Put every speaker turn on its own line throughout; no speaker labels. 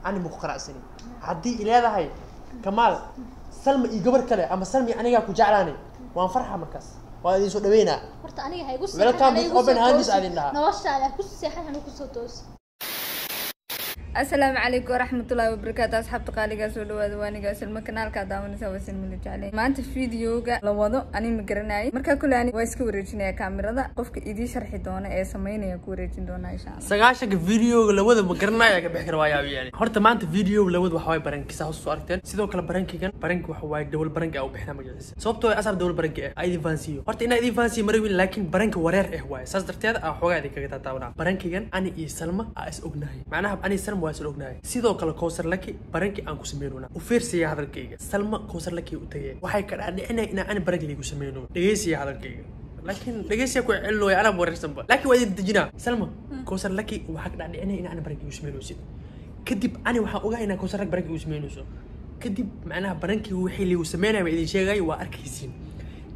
Ani ma ku qanacsanin haddii ileedahay Kamaal Salma iyo gabar kale ama Salma iyo anigaa ku jeclaanay, waan farxa markaas, waa idin soo dhaweynaa.
Horta aniga ha igu
Welcome
seexan,
with open hands aan idin dhahaa.
Noloshaada ha ku seexan, hana ku soo toosi.
Asalaamu calaykum waraxmatullaahi wabarakaatu, asxaabta qaaligaa, soo dhawaada. Waaniga Salma, kanaalka daawanaysa waa Salma la jeclay. Maanta videoga la wado ani ma garanayay, marka kule ani waa iska wareejinaya kaamirada, qofka idii sharxi doona ee sameynaya ku wareejin doona insha Allah.
90-ka videoga lawada ma garanaya ka bixi kara, waa yaab. Yani horta maanta videoga lawada waxa waay barankiisa hoos soo aragteen. Sidoo kale barankigan baranki waxa waaye double baranki aa u bixina magaciisa, sababtoo ah asaab double baranki ah aa idin fahansiiyo. Horta inaa idin fahansiiyo marawin, laakiin baranki wareer ah waaye, saas darteed aa xoogaa idin kaga taataabanaa. Barankigan ani iyo Salma aa is ognahay, macnaha ani iyo Salma waa is ognahay. Sidoo kale Kowsar Laki baranki aan ku sameynona u fiirsaya hadalkayga. Salma Kowsar Laki u tagay, waxay ka dhaadhicinaya inaa ani baranki liigu sameyno. Dhegeysiya hadalkayga, laakiin dhegeysiya ku celilooya, anaa wareersanba, laakiin waa idin dejinaa. Salma Kowsar Laki waxaa ka dhaadhicinaya inaa ani baranki igu sameynaysid. Kadib ani waxaan ogahay inaa Kowsar Laki baranki igu sameynayso. Kadib macnaha barankii wixii liigu sameynaya ma idin sheegay, waa arkaysiin.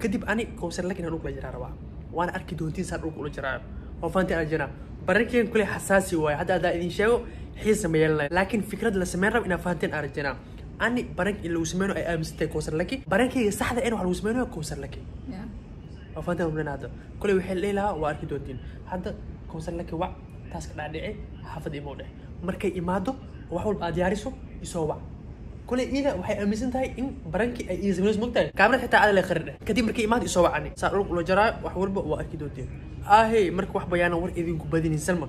Kadib ani Kowsar Laki inaan dhulka la jiraa rabaa, waana arki doontiin saan dhulka ula jiraayo. Waa fahantiin aan jiraa barankigan kule xasaasi waaye. Hadda haddaa idin sheego xiisa ma yeelanayo, laakiin fikrad la sameyn rabo inaa fahanteen aan rajanaa. Ani baranki in lagu sameynayo ay aaminsantahay Kowsar Laki, barankayga saxda in waxa lagu sameynayo Kowsar Laki. Waa fahanteen rumlena. Hadda kule waxay dhihi lahaa waa arki doontiin. Hadda Kowsar Laki wac, taas ka dhaadhici, xaafadda imow dheh. Markay imaado oo wax walba aad diyaariso isoo wac. Kule iyada waxay aaminsan tahay in barankii ay ii sameynayso, mogtahay kaamirad xitaa aada lay qarin dheh. Kadib markay imaado isoo wacani, saa dhulka ula jaraayo, wax walba waa arki doontiin. Ahey, marka wax bayaana war idinku badinin. Salma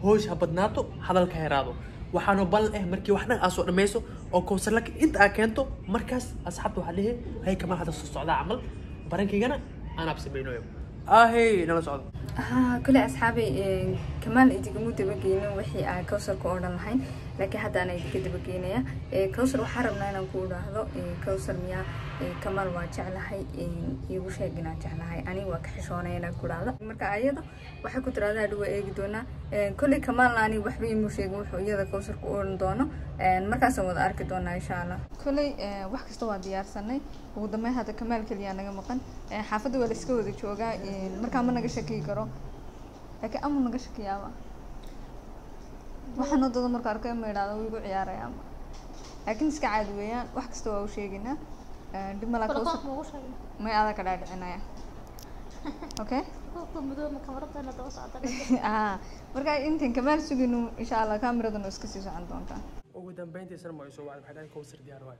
hoosh ha badnaato, hadalka heraado. Waxaanu ballan eh markii wax dhan aa soo dhammayso oo Kowsar Laki inta aa keento, markaas asxaabta waxaa dhihi hay Kamaal hadda soo socdaa camal, barankaygana anaab sameynayo. Ahey, nala socdo.
Haa, kule asxaabay, Kamaal idigamu dabageynin wixii aan Kowsar ku odhan lahayn, laakiin hadda ana idinka dabageynaya. Kowsar, waxaan rabnaa inaan ku idhaahdo, Kowsar miyaa, Kamaal waa jeclahay, iigu sheeg inaan jeclahay. Ani waa ka xishoonaya inaan ku idhaahdo, marka ayada waxay ku tiraahdaa hadhow waa eegi doonaa. Kolley Kamaalna ani waxba imuu sheegin wuxuu iyada Kowsar ku odhan doono, markaasaan wada arki doonaa insha Allah. Kolley wax kasta waa diyaarsanay, ugu dambeyn hadda Kamaal keliya naga maqan. Xaafadda waa la iska wada joogaa, markaa ma naga shakiyi karo, laakiin amu naga shakiyaaba waxaan wadada marka arko ma idhahdo wuu igu ciyaaraya ama, laakiin iska caadi weeyaan. Wax kasta waa u sheegaynaa, dhib malaa. Kowsar
Telefoonka ma ugu sheegay?
May, adaa ka dhaadhicinaya, okay?
Qofka madow ma kamaradana daba socda?
Ah, marka intan Kamaal sugayno insha Allah kaamiradana iska sii socon doontaa.
Ugu dambeyntii Salma ay soo wacday, waxay dhahay Kowsar diyaar waay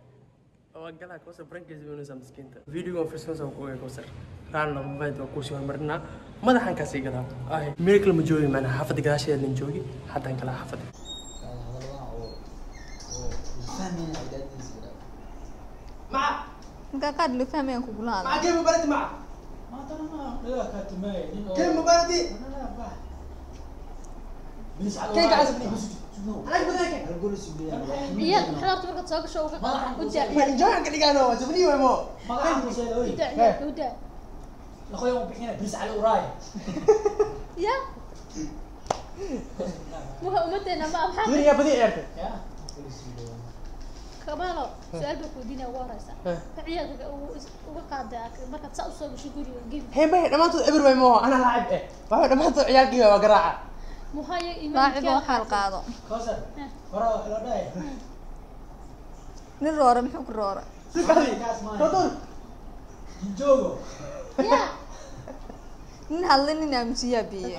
oo galaa. Kowsar barankiisa sameynaysaa miskiinta. Videogan firsansa ku ogay Kowsar raalna mobile waa kuusii horumarinaa, madaxan kaasii gadaa. Ahe, meel kale ma joogi, macnaha xaafadda gadaasheeda lan joogi, haddaan galaa xaafadda. Maca.
Markaa qaar loo fahmayaan kugula hadla.
Maca kee mubaarati maca kee mubaarati kee kacasabni anaga badanka.
Ciyaalka maxaad horta markaad soo gasho uga u daa?
Ma enjoy aan ka dhigaano waa sabni way mo.
U daa ciyaalka, u daa. Ya muha umadeena ma maxaa
Duniya badi ciyaartay.
Kamaalo, su-aal baa kuweydiinaya ugu horeysa. Ciyaalka uga qaada markaad saa usoo gasho guriga gebi.
Hee may, dhammaantood eber way mo, anaa laacib eh, waxba dhammaantood ciyaalkii waa garaaca.
Muhaya.
Laacib oo xaal qaado nin roore muxuu ku roore?
Sukadi totor.
Ya.
Nin hadla nin aamusiyaa biye.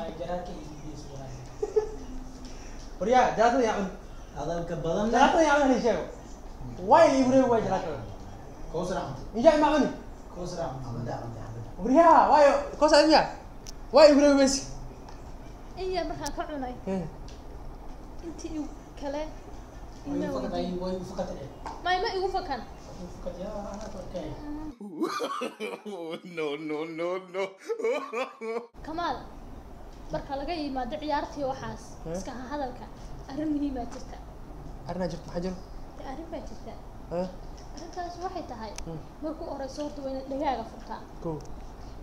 Waryaa, jalaatada yaa cun.
Hadalka badan.
Jalaatada yaa cun, hali sheego waay la igu reebi waay jalaatada. Injaa ma cuni. Waryaa, waayo Kowsar miya waay igu reebi weysi.
In yar markaan ka cunay, intii igu kale ima weydiin. May, ma igu fakan.
No, no, no, no.
Kamaal, marka laga yimaado ciyaartii waxaas iska hadalka, arrin muhiimaa jirta.
Arrinaa jirto? Maxaa jiro?
Dee arrin baa jirta.
Eh?
Arrintaas waxay tahay, markuu horeyso horta waa inaad dhagaaga furtaa.
Kow.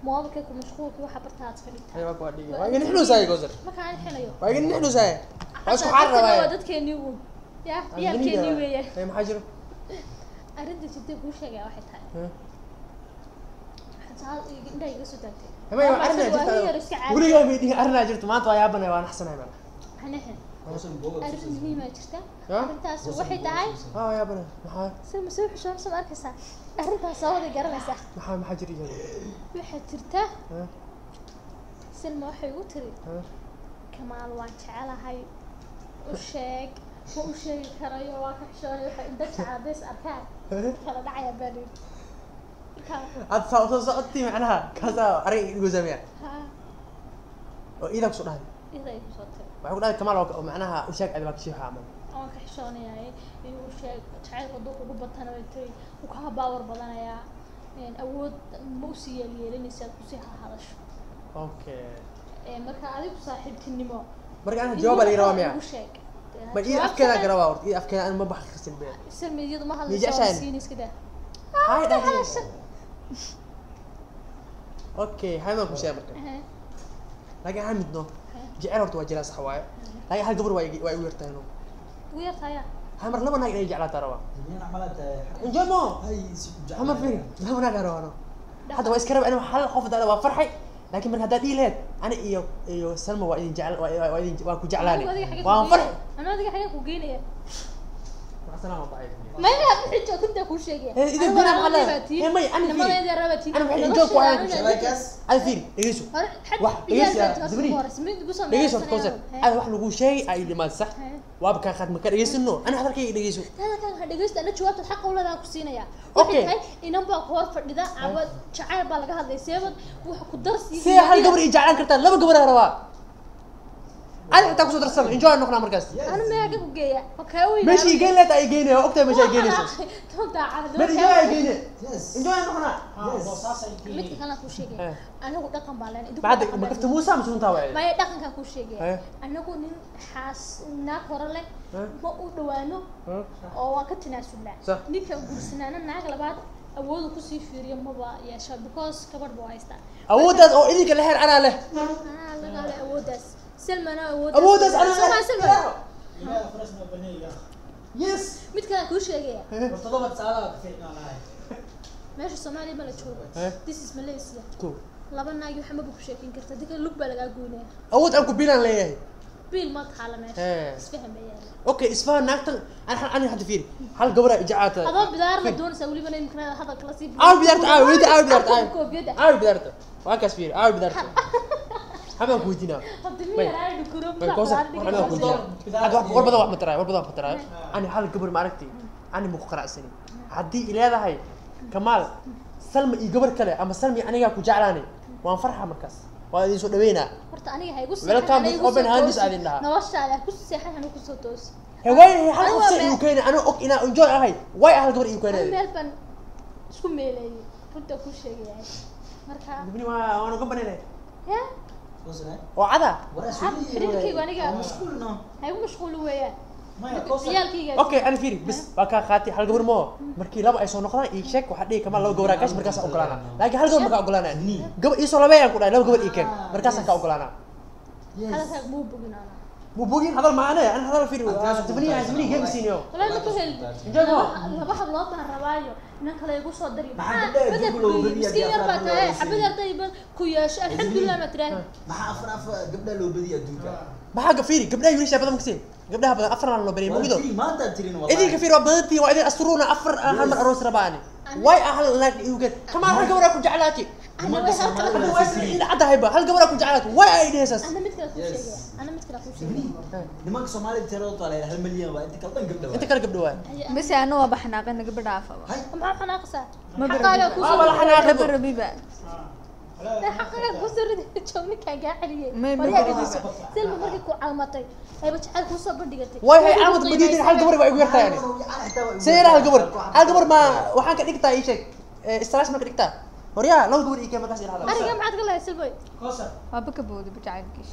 Moobilka ku mashquulka waxa bartaad iska dhigtaa.
Hay, waa ku adhiga, waa iga nixnuusaay Kowsar.
Marka aan xinayo.
Waa iga nixnuusaay, waa isku xaar
Dadkana waa
rabaaye.
dadkeenii uun ya ciyaalkeenii weeye.
Hay, maxaa jiro?
Arrinta jirtay kuu sheegaya waxay tahay, waxaad indhaha iga soo taagtay.
Hamay, waa
Waa
arrinaa
arrin yar iska
jirta
caadi.
Weligaa may dhihin arrinaa jirto, maanta waa yaabanay, waa naxsanahay macna.
Hanixin. Arrin muhiimaa jirta. Arrintaas waxay tahay
yaa bana maxaa
Salma soo xishoonaysa ma arkaysaa? Arrintaas soo wada garanaysaa.
Maxaa jira iyaga?
Waxaa jirta Salma waxay igu tiri Kamaal waan jecelahay, u sheeg. Ma u sheegi karayo, waa ka xishoonay, waxay inta jecelaadays arkaan kala dhacaya baa layidhi. Marka
aad saa usoo socotay macnaha kaasaa arrin igu sameeya
haa
oo iidaa kusoo dhahay
iyada ay kusoo tiri
waxay ku dhahay Kamaal oo macnaha u sheeg adi baa kasii camal
waan ka xishoonayaa inuu sheeg jacaylka hadduu kugu batana way tiri wuu kaa baawar badanayaa, awood ma usii yeelyeelinaysa aad kusii hadasho.
Okay.
Marka adigu saaxiibtinimo
marka ana jawaab baa laga rabaa miya
igu sheeg.
Ma iid afkeeda garabaa horta iid afkeeda aan ma bax qasin bee
Salma iyadu ma
Ma
hadlayso
jeceshahay?
siin iska daa.
Hay dhahay.
Hadasha.
Okay, hay ma ku sheeg marka laakiin hal midno jecel horta waa jiraa sax waaye laakiin hal gabar waa igu yartahay no
Ugu yartaaya
hal mar laba naag inay jeclaataa rabaa enjoy mo hal mar fiiri laba naag aan rabaa no hadda waa iska raba anuu hal qof hadda waa farxay laakiin marka haddaad dhihi lahayd ani iyo iyo Salma waa idin jecel waa idin waa ku jeclaanay
Anigu adiga xagee ku
waan
geynaya?
farxay.
Anigu adiga xagee ku geynaya?
Salaam bacay.
Maya bixi joogta kuu sheegaya.
Eh, idin
Anigu
guna maxaa
walaalay
leedahay?
baa tihiin.
Eh, maya, ani fiiri.
Nimadeeda rabaa tihiin.
Ani waxay
Nolosha
enjoy ku hayaan ku
aniga
sheegay. Adi fiiri dhegeyso
Hore, xad
wax
ciyaar
dhegeyso
baa tihiin,
Zibri.
horta ku horeysa. Mid igu soo
dhegeyso horta
meeraysanaya.
Kowsar adi wax lagu sheegay ay dhimaad sax
Hee.
waaba kaa qaad maka dhegeysano ani hadalkayga dhegeyso
Hadalkaaga ha dhegeysto, ana jawaabta xaqa u leedahay ku siinaya.
Okay.
Waxay tahay inan baa ku hor fadhida, ama jacayl baa laga hadlay, seebad wax ku darsi.
See hal gabar ii jeclaan kartaa laba gabar aan rabaa adi xitaa kusoo darsan enjoy aan noqonaa markaas.
Anu meeqa ku geeya? Oo kaa weyn.
Meeshii geyn leedahay ay geynaya waa ogtahay meesha ay geynayso
Toon daacad.
meel enjoy ay geynaya enjoy aan noqonaa.
Midka kalena kuu sheegaya. Anagu dhaqan baa leenahay. Idinku
maxaad
dhaqan
ma
baa
kafta muusa mise runtaa waay?
Maya dhaqankaan kuu sheegaya.
Hee.
Anagu nin xaas naag hore leh
Hee.
ma u dhawaano
Hee.
oo waan ka tanaasulnaa.
Sax.
Ninkan guursanaana naag labaad awoodu kusii fiiriyo maba yeesho because gabadh buu haystaa.
Awooddaas oo idinka la heer anaa leh.
Anaa laga leh awooddaas. Salmana awooddaas.
Awooddaas anaa
Salma,
leh.
Salma.
Yes.
Mid kale kuu sheegaya. Meesha Soomaaliya ma la joogo.
Hee.
This is Malaysia.
Ko
Laba naag waxa maba ku sheekin karta. Dadka lug baa lagaa goynaya.
Awood aan ku biilaan leeyahay.
Biil ma taala meesha.
Hee.
Isfahan baa yaala.
Okay isfahan naagtan ani hadda fiiri hal gabar ay jeclaata
Adoo bidaar la doonaysaa weliba imkana hadalka la sii
aaw bidaarta aaw weydi aaw bidaarta aaw
koobiyada.
Aaw bidaarta waa kaas fiiri aaw bidaarta habaan ku weydiinaa.
Hadda
May.
miyar aan dhukuro
May Kowsar waxaan ku weydiinaa hadda wax war badan wax ma taraayo war badan wax ma taraayo ani hal gabar ma aragtay ani ma ku qanacsani haddii i leedahay Kamaal Salma iyo gabar kale ama Salma iyo anigaa ku jeclaanay waan farxa markaas waa idin soo dhaweynaa.
Horta aniga ha igu
Welcome
seexan,
with open hands aadin dhahaa.
Noloshaada ha ku seexan, ha ku soo toosi.
He waay hal
Anigu
qof
waa
se igu keenay anoo og inaan enjoy ahay waay hal gabar igu
Anigu
keenay.
meel baan isku meeleeyay runta kuu sheegaya marka
Dibni waa waan uga bananay
ya
oo cada
xiriirkaygu aniga ha igu mashquuli weeyaan ciyaalkayga.
Okay ani fiiri bis waa kaa qaatay hal gabar moo markii laba ay soo noqdaan ii sheeg waxaa dhihi Kamaal laba gabar aa kaash markaasaan ogolaanaa laakiin hal gabar makaa ogolaanaa gabar iisoo labeeyaan ku dhahay laba gabar ii keen markaasaan kaa ogolaanaa.
Hadalkaaga muu bogin anaa
muu bogin hadal maane ani hadal fiiri zibniya zibniya game siiniyo
Walahi ma ku helin.
Enjoy mo.
Laba hablood baan rabaayo inan kale igu soo dariyo.
Maxaa
Maxaa
gabdhaha
bedel
dib loogu
ku
badiyaa
miskiin yar baa
afar
tahay
loo
xabad arday bal ku yeesho alxamdulilah ma tiraahi.
Maxaa afar afar gabdhaha loo badiya adduunka?
Maxaa ga fiiri gabdhaha wiilasha badan makasii gabdhaha badan afar aan loo bariyay
Waa
mugido
tiri, maanta aad tirin wallahi.
Idinka fiiri waa badantii waa idin asturuuna afar aan hal mar aroos rabaa ani waay ah hal naag igu keen Kamaal hal gabar aa ku jeclaati
Ana way halka
hadda waa isla ila cadahayba hal gabar aa ku jeclaati waay ay dhehaysaas.
Ana mid kale kuu
Yes.
sheegaya, ana mid kale kuu sheegaya.
Nimanka Soomaalida tiradooda waa la yidhaha, 1 milyan waa inta kale dhan gabdha
Inta kale gabdho waay.
Bas ana waa baxnaaqina gabadha afaba.
Maxaa xanaaqaysaa?
Ma
xaqaagaa
barabi.
kuu
Waa la
soo
xanaaqay.
Ma barabiba.
xaqaagaa kuu soo riday joog ninkaan kaa celiyey.
May- ma
Waryaa
barabi.
dhegeyso. Selma markii ku calmatay ayba jacayl kuu soo bandhigatay.
Waay hay caalamad badiidin hal gabar waa igu yartahay ani see hal gabar hal gabar ma waxaan ka dhigtaa ii sheeg istraash ma ka dhigtaa horyaa laba gabar ii keen markaas ila hadal.
Ariga maxaad ka leedahay Silmoy?
Waaba ka booday jacaylkiis.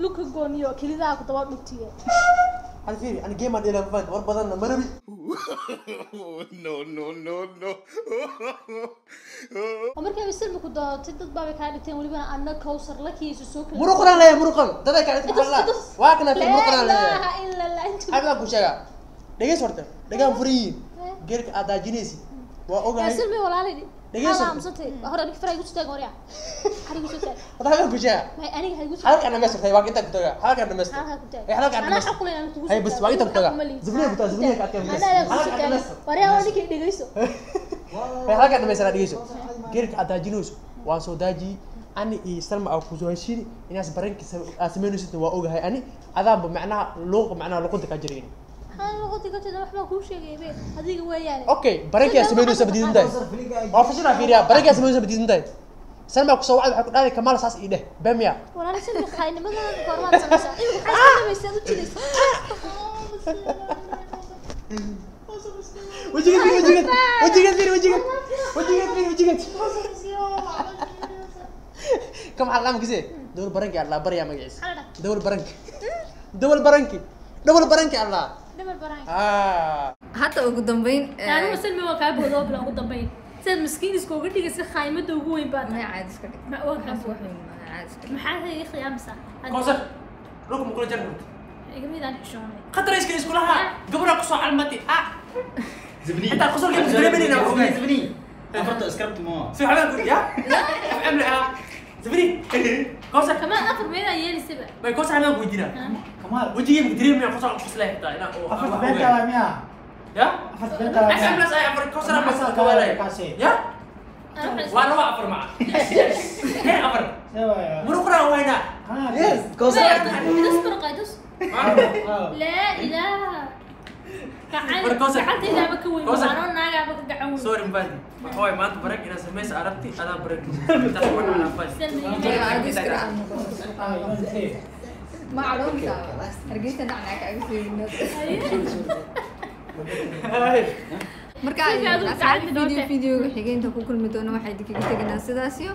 Luka gooniyo kelidaha ku daba dhugtiye.
Hal fiiri ani game aan dheelaa ma fahanti war badanna ma rabi.
No, no, no, no.
Oo markii ay Selma ku doodatay dad baabay kaa dhigteen welibana anna Kowsar la kiisu soo kala
Muruqan leeyahay muruqan daday ka dhigtay
Itus,
la
itus.
waa kana fiiri muruqan
Laa
leeyahay.
ilaaha illa Allah intu
Xabaa ku sheegaa dhegeys horta dhagaan furan yihiin geelka aad daajinaysid Waa ogahay.
Yaa Silmi walaalay.
Dhegeyso.
Haa, aamusantay. Hore aniga fara igu soo taag, horyaa. Xarig igu soo taag.
Hadda habeen ku sheega.
May aniga ha igu soo
Halkaan dhamaystirtay, waa inta ku tagaa. Halkaan dhamaystir.
Halkaa ku taag.
Ay, halkaan
Anaa
dhamaystir.
xaq u leh inaan kugu
Hay,
soo
bas,
taago.
waa inta ku tagaa.
Xaq uma lihi.
Zubniya ku tagaa, zubniya ka adkay.
Anaa adaa kugu soo
Halkaan
taagan.
dhamaystir.
Waryaa, waa ninkii dhegeyso.
Hay, halkaan dhamaystir, dhegeyso. Geerka aad daajinayso waan soo daajiyey. Ani iyo Salma aa kusoo heshiini inaas baranki aad samaynaysid, waa ogahay. Ani adaanba macnaha luuqa, macnaha luqunta kaa jirayni.
Maxaan luqunta ka jeedaa? Waxbaa kuu sheegay be. Adiga weeyaane.
Okay, baranki aad samaynayso ba diidan tahay. Waa fashilaa, fiiriyaa, baranki aad samaynayso ba diidan tahay. Salma kusoo wacday, waxay ku dhahday Kamaal saas ii dheh bemiya.
Walaal Silmi, khaynimadana goormaad samaysaa? Imika maxaa iska dhamaysaa aad u jilaysaa?
Wajiga fiiri, wajiga, wajiga fiiri, wajiga, wajiga fiiri, wajiga kam maxaa la kise dowal baranki allah baryaa magaciisa.
Maxaa la dhahaa?
Dowal baranki, dowal baranki, dowal baranki allah.
Dhabar baraan.
Ah.
Hadda ugu dambeyn
Anigu Silmi waa kaa boodoo bila ugu dambeyn. Sidaad miskiin iskooga dhigaysa, khaaymada ugu weyn baa tahay.
Ma caadi iska dhig.
Ma waa kaa
Wax weyn maaha, caadi iska dhig.
Maxaa iga khiyaamaysaa?
Kowsar, dhulka ma kula jarno?
Iga midaan xishoonay.
Khatar iska iskulaha gabadha kusoo calmatay ah.
Zibni.
Intaa qosolka dareemanayna waa ogahay.
Zibni. Afarta script mo.
Si waxbaan ku ya amli ah zibri Kowsar.
Kamaan afar meelaa yeelisaba.
May Kowsar waxbaan ku weydiinaa.
Kamaal.
Wejigii ma dareemaya qosol qoslay xitaa inaa oo
Afarta been kala miya?
Ya.
Afarta been kala miya?
Amlas ay afar Kowsar ma soo kawalay ya. Waa laba afar maca hee afar.
See waaya.
Muruqra wayna.
Ah,
Yes, Kowsar.
Dus kor qaydus. Laa ilaaha.
War Kowsar.
Gacantaydaaba ka weyn.
Kowsar.
Anoo naagaaba ka gacan weyn.
Sorry mbadi, waxa waaye maanta barank inaad samaysa arabti adaa barank taas waa anafas.
Silmi.
Caadi iska dhig.
Ah, see.
Ma cadhoonta Hargeysa dhacnaa kaaga soo. Marka
Sidii adigu
asxaabta
gacanta noo
video
taag.
Videoga xigeenka ku kulmi doono waxay idinkaga teganaa sidaas iyo